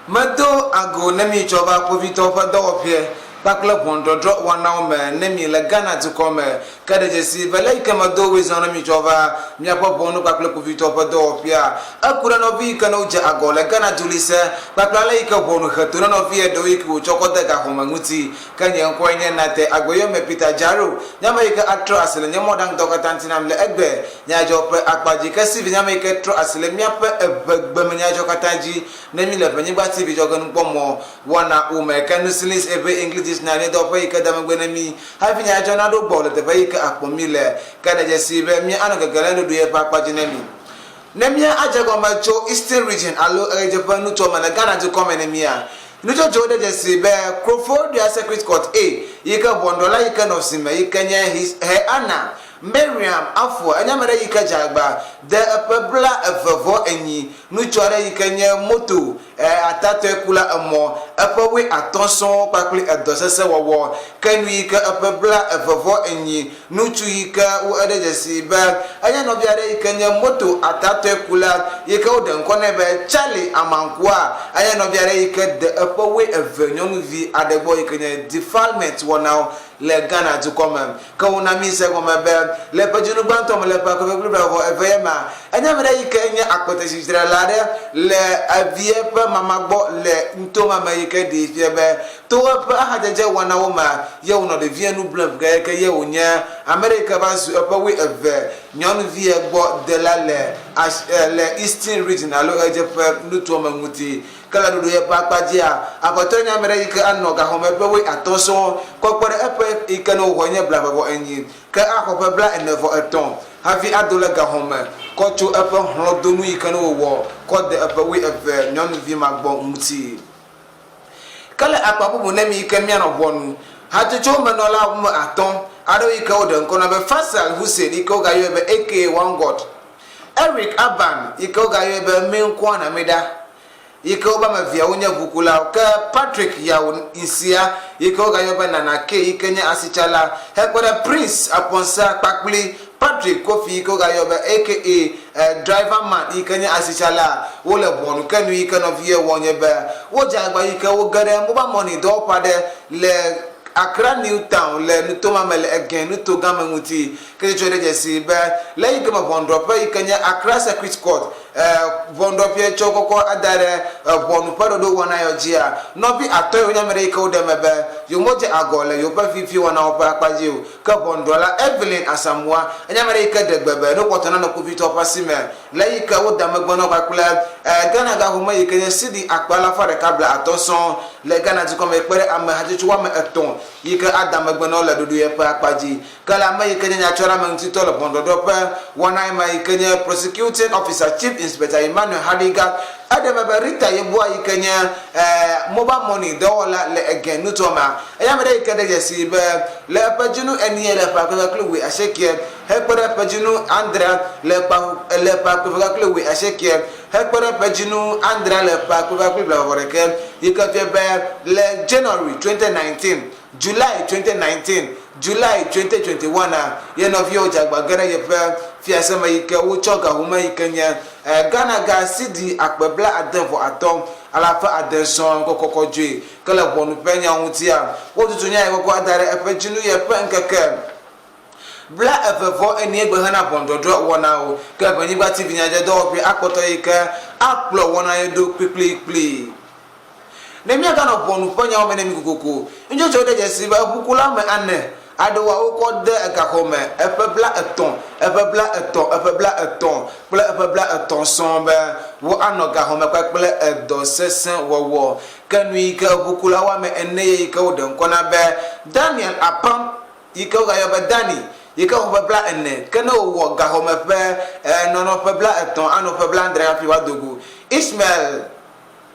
Medo ago ne mi tsɔ va kpovitɔwo ƒe dɔwɔƒeɛ kpakple ʋɔnudɔdrɔ̃ wɔnawo me ne mi le Ghana dukɔ me. Ke ɖe dzesi be le yi ke medo woe zã ne mi tsɔ va miaƒe ʋɔnu kpakple kpovitɔwo ƒe dɔwɔƒea, eku ɖe nɔvi yi ke ne wodze agɔ le Ghana dulise kpakple ale yi ke ʋɔnu he to ne nɔvi eɖewo yi ke wotsɔ kɔ de gaxɔ me ŋuti. Ke nye ŋkɔe nye Nate Agbeyome Peter Jaro, nye ame yi ke atrɔ asi le nye mɔɖaŋudɔ katã ŋuti nam le egbe nyadzɔ ƒe akpa dzi. Ke Sylvie nye ame yi ke trɔ asi le míaƒe eʋegbe me nyadzɔ katã dzi ne mí le ʋenyigba TV dzɔge nukpɔmɔ wɔna wo me. Ke nusilis eʋe English Dictionary nye dɔwɔƒe yi ke da megbe ne mí hafi nyadzɔ naɖo gbɔ le teƒe yi ke akpɔ mí le. Ke ɖe dzesi be mía anɔ gege le nuɖuɖu ye ƒe akpa dzi ne mí. Ne mía adze gɔme tso Eastern Region alo Ɣedzeƒe nutoa me le Ghana dukɔ me ne mía nudzɔdzɔwo ɖe dzesi be Koforidua Circuit Court A yi ke ʋɔnudrɔ̃la yi ke nɔ zi me yi ke nye His Her Honour Miriam Afua enye ame ɖe yi ke dze agba de eƒe 24 ŋutsu aɖe yi ke nye moto atatɔe kula emɔ eƒe wuiatɔ̃ sɔŋ kpakple edɔ sesẽ wɔwɔ. Ke nu yi ke eƒe 24 ŋutsu yi ke wo eɖe dzesi be enye nɔvi aɖe yi ke nye moto atatɔe kula yi ke woɖe ŋkɔ nɛ be Charlie Amankwah enye nɔvi aɖe yi ke de eƒe wuieve nyɔnuvi aɖe gbɔ yi ke nye defilement wɔnawo le Ghana dukɔ me. Ke wona mí se egɔme be le ƒe dzinu gbãtɔ me le ƒe akpe kple blaeve eve mea, enye ame ɖe yi ke nye akpetesidzrala aɖe le evia ƒe mama gbɔ le nuto ma me yi ke ɖee fia be to eƒe axadzedze wɔnawo mea, ye wònɔ ɖevia nu blem gake ye wònye ame ɖe yi ke va zu eƒe wuieve nyɔnuvia gbɔ dela le le Eastern Region alo Ɣedzeƒe nutoa me ŋuti. Ke le ɖoɖo yeƒe akpa dzia, Aƒetɔe nye ame ɖe yi ke anɔ gaxɔme ƒe wuiatɔ̃ sɔŋ kɔ kpe ɖe eƒe yi ke ne wòxɔe nye 29, ke axɔ ƒe 43 hafi ado le gaxɔme kɔ tso eƒe hlɔ̃donu yi ke ne wòwɔ kɔ de eƒe wuieve nyɔnuvi ma gbɔ ŋuti. Ke le akpa bubu ne mi yi ke mianɔ ʋɔnu hatsotsowo me nɔla ƒome atɔ̃ aɖewo yi ke woɖe ŋkɔ na be Faisal Hussein yi ke wogayɔe be aka One God, Eric Aban yi ke wogayɔe be Menkwa Namida, yi ke wobe ame eveawo nye ʋukulawo, ke Patrick Yaw Nsia yi ke wogayɔ be Nana Kay yi ke nye asitsala hekpe ɖe Prince Aponsa kpakpli Patrick Kofi yi ke wogayɔ be aka Driver Man yi ke nye asitsala wole ʋɔnu ke nu yi ke nɔvie wɔ nye be wodze agba yi ke woge ɖe mobile money dɔwɔƒe aɖe le Accra New Town le nuto ma me le Egɛn nuto gã me ŋuti. Ke tsɔtsɔe ɖe dzesi be le yi ke me ʋɔnudrɔ̃ƒe yi ke nye Accra Circuit Court Ʋɔnudrɔ̃ƒea tsɔ kɔkɔ ada ɖe ʋɔnu ƒe ɖoɖo wɔna yɔ dzia, nɔvi atɔ̃e wonye ame ɖe yi ke woɖe eme be yewomedze agɔ le yewoƒe fifi wɔnawo ƒe akpa dzi o. Ke ʋɔnudrɔ̃la Evelyn Asamoah enye ame ɖe yi ke ɖe gbe be nukpɔtɔ nanɔ kpovitɔwo ƒe asi me le eyi ke woda megbe na wo kpakple Ghana ga home yi ke nye cedi akpe alafa ɖeka 50 sɔŋ le Ghana dukɔ me kpe ɖe ame hatsotso woame etɔ̃ yi ke ada megbe na wo le ɖoɖo ye ƒe akpa dzi. Ke le ame yi ke nye nyatsɔɖeameŋutitɔ le ʋɔnudɔdrɔ̃ ƒe wɔna ma yi ke nye Prosecuting Officer Chief Inspector Emmanuel Hadiga, eɖe eme be Rita Yeboah yi ke nye Mobile Money dɔwɔla le Egen nutoa mea, enye ame ɖe yi ke ɖe dzesi be le eƒe dzinu enie le ƒe akpe kple wuiasieke hekpe ɖe ƒe dzinu adrea le le ƒe akpe kple wuiasieke hekpe ɖe ƒe dzinu adrea le ƒe akpe kple blaeve-vɔ-ɖekɛ yi ke fia be le January 2019 July 2019, July 2021 a, ye nɔviwo dze agba ge ɖe yeƒe fiase me yi ke wotsɔ ga home yi ke nye Ghana ga cedi akpe 65,600 sɔŋ kɔ kɔkɔ dzoe. Ke le ʋɔnu ƒe nyawo ŋutia, wotutu nya yi kɔkɔ ada ɖe eƒe dzinu ye ƒe ŋkeke 22 gbe hena ʋɔnudɔdrɔ̃ wɔnawo. Ke Ʋenyigba TV nyadzɔdɔwɔƒee akpɔtɔ yi ke akplɔ wɔna ye ɖo kplikplikpli. Ne míaganɔ ʋɔnu ƒe nyawo me ne mí kokoko. Nudzɔdzɔwo ɖe dzesi be ʋukula ame ene aɖewoa wokɔ de gaxɔ me eƒe 30, eƒe 30, eƒe 30 kple eƒe 30 sɔŋ be woanɔ gaxɔ me kpakple edɔ sesẽ wɔwɔ. Ke nuyi ke ʋukula woame ene ye yi ke woɖe ŋkɔ na be Daniel Apam yi ke wogayɔ be Danny yi ke xɔ ƒe 40, ke ne wòwɔ gaxɔme ƒe nɔnɔ ƒe 30 anɔ ƒe 70 hafi woado go. Ishmael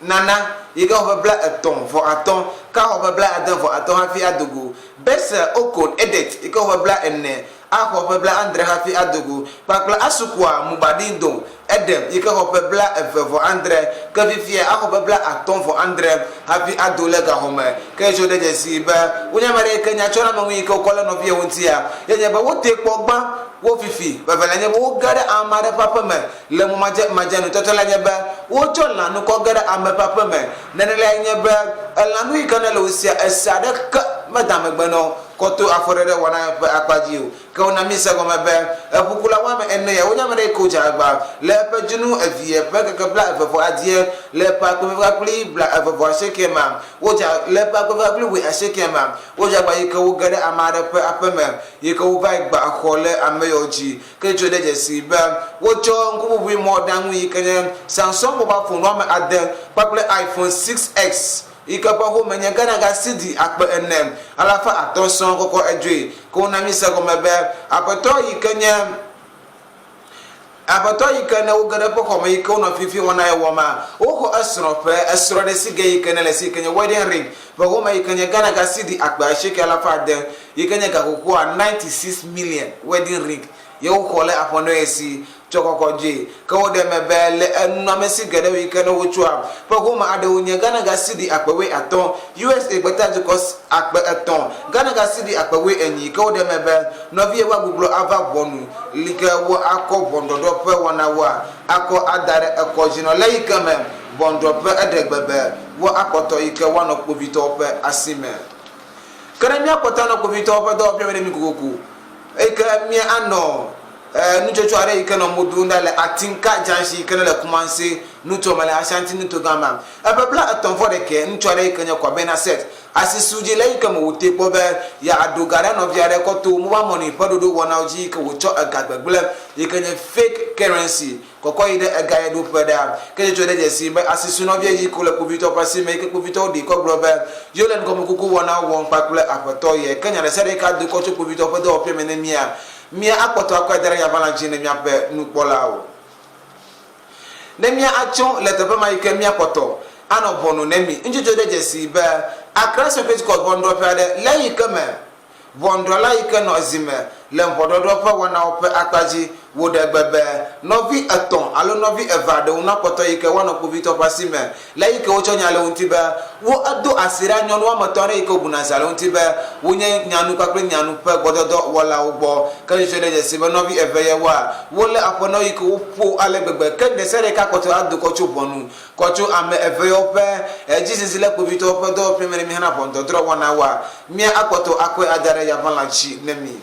Nana, yi ke xɔ ƒe 35, ke axɔ ƒe 65 hafi ado go. Bessel Okon Edet, yi ke xɔ ƒe 40. Axɔ ƒe bla adre hafi ado go kpakple Asukua Mubadindo Edem yi ke xɔ ƒe bla eve vɔ adre ke fifia axɔ ƒe bla atɔ vɔ adre hafi ado le gaxɔ me. Ke Yesu de dzesii be wonye ame aɖe yi ke nya tsɔ ɖe ame ŋu yi ke wokɔ le nɔviawo ŋutia, ye nye be wotee kpɔ gbã wo fifi. Vevelia nye be woge ɖe ame aɖe ƒe aƒe me le mɔ madzemadze nu. Tɔtrɔlia nye be wotsɔ lãnu kɔ ge ɖe ame ƒe aƒe me. Neneliae nye be elãnu yi ke nele wo sia ese aɖeke meda megbe na wo kɔ to afɔɖeɖe wɔna ƒe akpa dzi o. Ke wona míese egɔme be eʋukula woame ene ya wonye ame ɖe yi ke wodze agbagba le eƒe dzinu evie ƒe ŋkeke bla eve vɔ adie le ƒe akpe veve kpli bla eve vɔ asieke mea, wodze le ƒe akpe veve kpli wui asieke mea, wodze agbagba yi ke woge ɖe ame aɖe ƒe aƒe me yi ke wovae gba exɔ le ame yawo dzi. Ke tso de dzesii be wotsɔ ŋkuʋuʋui mɔɖaŋu yi ke nye Samsung mobile phone woame ade kpakple iPhone 6S yi ke ƒe home nye Ghana ga cedi 4500 sɔŋ kɔkɔ edzoe. Ke wona míse egɔme be aƒetɔ yi ke nye aƒetɔ yi ke ne woge ɖe eƒe xɔme yi ke wonɔ fifi wɔna ye wɔma, woxɔ esrɔ̃ ƒe esrɔ̃ɖesigɛ yi ke ne le esi yi ke nye wedding ring ƒe home yi ke nye Ghana ga cedi 8,600 yi ke nye gaxoxoa 96 million wedding ring ye woxɔ le aƒenɔ ye si tsɔ kɔkɔ dzoe. Ke woɖe eme be le enunɔamesi geɖewo yi ke ne wotsɔa ƒe home aɖewo nye Ghana ga cedi 5000, USA gbetadukɔ 3000, Ghana ga cedi 4000. Ke woɖe eme be nɔviye woagbuglɔ ava ʋɔnu li ke woakɔ ʋɔnudɔdrɔ̃ ƒe wɔnawoa akɔ ada ɖe ekɔ dzi nɔ le yi ke me ʋɔnudrɔ̃ƒe eɖe gbe be woakpɔtɔ yi ke woanɔ kpovitɔwo ƒe asi me. Ke ne míakpɔtɔ anɔ kpovitɔwo ƒe dɔwɔƒea me ɖe mí kokoko, eyi ke míanɔ nutsotso aɖe yi ke nɔ mo ɖum ɖa le Atinka Junction yi ke ne le Kumasi nutoa me le Ashanti nuto gã mea, eƒe 31 ŋutsu aɖe yi ke nye Kwabena Seth asisu dzi le eyi ke me wòtee kpɔ be yeaɖo ga ɖe nɔvia aɖe kɔ to mobile money ƒe ɖoɖo wɔnawo dzi yi ke wòtsɔ ega gbegblẽ yi ke nye fake currency Kɔkɔ yi ɖe ega ye ɖoƒe ɖa. Ke tsɔtsɔe ɖe dzesi be asisu nɔvia yi ko le kpovitɔwo ƒe asi me yi ke kpovitɔwo ɖee kɔ gblɔ be yewo le nugɔmekuku wɔnawo wɔm kpakple aƒetɔ ye. Ke nya ɖesiaɖe yi ke ado kɔ tso kpovitɔwo ƒe dɔwɔƒea me ne mía, mía akpɔtɔ akɔe da ɖe nyaʋãla dzi ne míaƒe nukpɔlawo. Ne mía atsɔ le teƒe ma yi ke mía kpɔtɔ anɔ ʋɔnu ne mi. Ŋutsɔtsɔe ɖe dzesi be Accra Circuit Court ʋɔnudrɔ̃ƒe aɖe le yi ke me Ʋɔnudrɔ̃la yi ke nɔ zi me le ʋɔɖɔɖɔ ƒe wɔnawo ƒe akpa dzi wò ɖe gbe be nɔvi etɔ̃ alo nɔvi eve aɖewo nakpɔtɔ yi ke woanɔ kpovitɔ ƒe asi me le eyi ke wotsɔ nya le wo ŋuti be wo edo asi ɖa nyɔnu woame etɔ̃ aɖe yi ke wobuna zã le wo ŋuti be wonye nyanu kpakple nyanu ƒe gbɔdɔdɔ wɔlawo gbɔ. Ke tsɔtsɔe ɖe dzesi be nɔvi eve ye woa wolé aƒenɔ yi ke woƒo ale gbegbe ke ɖesiaɖe yi ke akpɔtɔ ado kɔ tso ʋɔnu Kɔ tso ame eveawo ƒe edzizizi le kpovitɔwo ƒe dɔwɔƒe me ne míehena ʋɔnudɔdrɔ̃ wɔnawoa, mía akpɔtɔ akɔe ada ɖe yaʋalã dzi ne mí.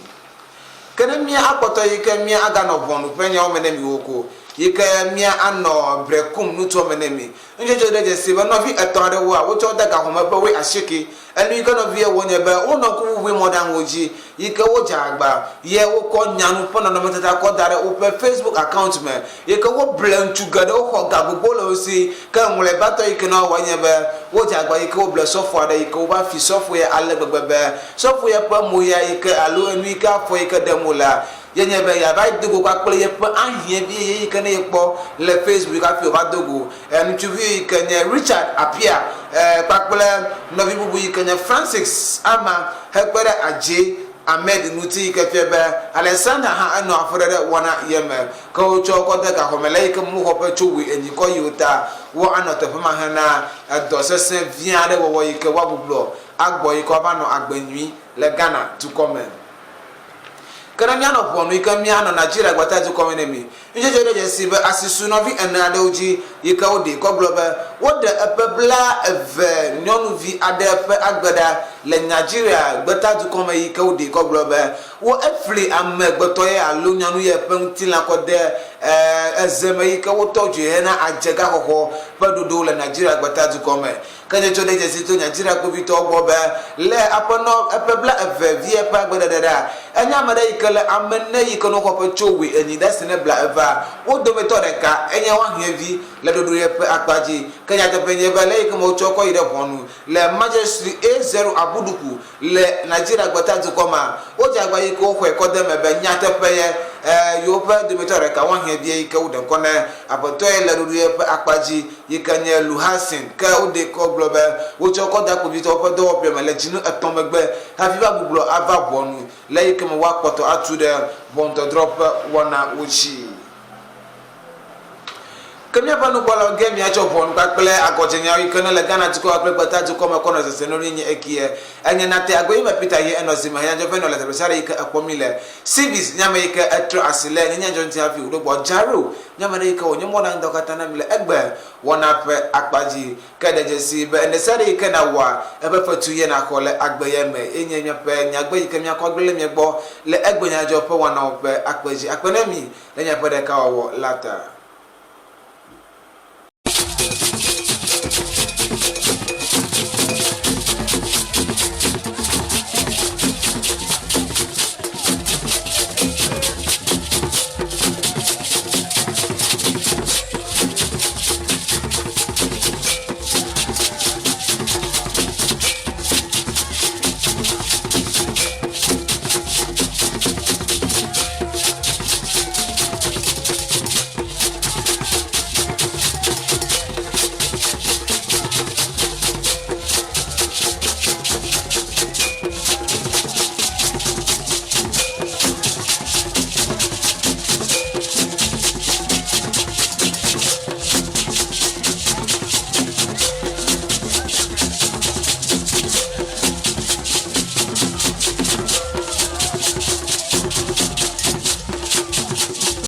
Ke ne mía akpɔtɔ yi ke mía aganɔ ʋɔnu ƒe nyawo me ne mi wo ko, yi ke mía anɔ Brekum nutoa me ne mi. Nudzɔdzɔ ɖe dzesi be nɔvi etɔ̃ aɖewoa, wotsɔ wo de gaxɔ me ƒe wuiasieke. Enu yi ke nɔvia wɔ nye be wonɔ ŋkuʋuʋui mɔɖaŋuwo dzi yi ke wodze agba ye wokɔ nyanu ƒe nɔnɔmetata kɔ da ɖe woƒe Facebook account me yi ke woble ŋutsu geɖewo xɔ ga gbogbo le wo si. Ke mlɔebatɔ yi ke nɔ wɔe nye be wodze agba yi ke woble sɔfo aɖe yi ke wova fi sɔfo ya ale gbegbe be sɔfo ya ƒe mo ya yi ke alo enu yi ke afɔ yi ke ɖem wolea ye nye be yeava yi do go kpakple yeƒe ahiãvi yeye yi ke ne yekpɔ le Facebook hafi wòva do go ŋutsuvi yi ke nye Richard Appiah kpakple nɔvi bubu yi ke nye Francis Ama hekpe ɖe Adjei Ahmed ŋuti yi ke fia be Alexander hã enɔ afɔɖeɖe wɔna ye me. Ke wotsɔ wo kɔ de gaxɔ me le eyi ke muxɔ ƒe tso wui enyi kɔ yi wo ta wo anɔ teƒe ma hena edɔ sesẽ vi aɖe wɔwɔ yi ke woagbublɔ agbɔ yi ke woava nɔ agbe nyui le Ghana dukɔ me. Ke ne míanɔ ʋɔnu yi ke míanɔ Nigeria gbeta dukɔ me ne mi. Nudzedze ɖe dzesi be asi su nɔvi ene aɖewo dzi yi ke woɖee kɔ gblɔ be woɖe eƒe 20 nyɔnuvi aɖe ƒe agbe ɖa le Nigeria gbeta dukɔ me yi ke woɖee kɔ gblɔ be wo efli ame gbetɔ ye alo nyɔnu ye ƒe ŋutilã kɔ de eze me yi ke wotɔ dzoe hena adzegaxɔxɔ ƒe ɖoɖo le Nigeria gbeta dukɔ me. Ke nye tso ɖe dzesi tso Nigeria kpovitɔwo gbɔ be le aƒenɔ eƒe 20 vie ƒe agbeɖeɖe ɖa, enye ame ɖe yike le ame ene yike no xɔ ƒe tso wui enyi ɖe si ne bla evea, wo dometɔ ɖeka enye woa hiẽvi le ɖoɖo ye ƒe akpa dzi. Ke nyateƒe nye be le yike me wotsɔ kɔ yi ɖe ʋɔnu le Magistrate A0 Abuduku le Nigeria gbeta dukɔ mea, wodze agba yike woxɔe kɔ de eme be nyateƒe ye. Yewoƒe dometɔ ɖeka woahiã vie yi ke woɖe ŋkɔ na aƒetɔe le ɖoɖoe ƒe akpa dzi yi ke nye Luhasin. Ke woɖee kɔ gblɔ be wotsɔ kɔ da kpovitɔwo ƒe dɔwɔƒea me le dzinu etɔ̃ megbe hafi va gbuglɔ ava ʋɔnu le eyi ke me woakpɔtɔ atu ɖe ʋɔnudɔdrɔ̃ ƒe wɔnawo dzi. Ke míaƒe nukpɔlawo ge míatsɔ ʋɔnu kpakple agɔdzenyawo yi ke ne le Ghana dukɔ kpakple gbeta dukɔ me kɔ nɔ sese nɔ nye ekie. Enye nate agbe yi me Peter ye enɔ zime he nyadzɔƒe nɔ le teƒe sia ɖe yi ke ekpɔ mí le. Civis nye ame yi ke etrɔ asi le nye nyadzɔ ŋuti hafi wòɖo gbɔ. Jaro nye ame ɖe yi ke wònye mɔɖaŋudɔ katã na mí le egbe wɔna ƒe akpa dzi. Ke de dzesii be ene sia ɖe yi ke nàwɔa, eƒe fetu ye nàxɔ le agbe ya me. Ye nye míaƒe nyagbe yi ke míakɔ agblẽ le mia gbɔ le egbe nyadzɔ ƒe wɔnawo ƒe akpe dzi. Akpe na mi le miaƒe ɖekawɔwɔ la ta.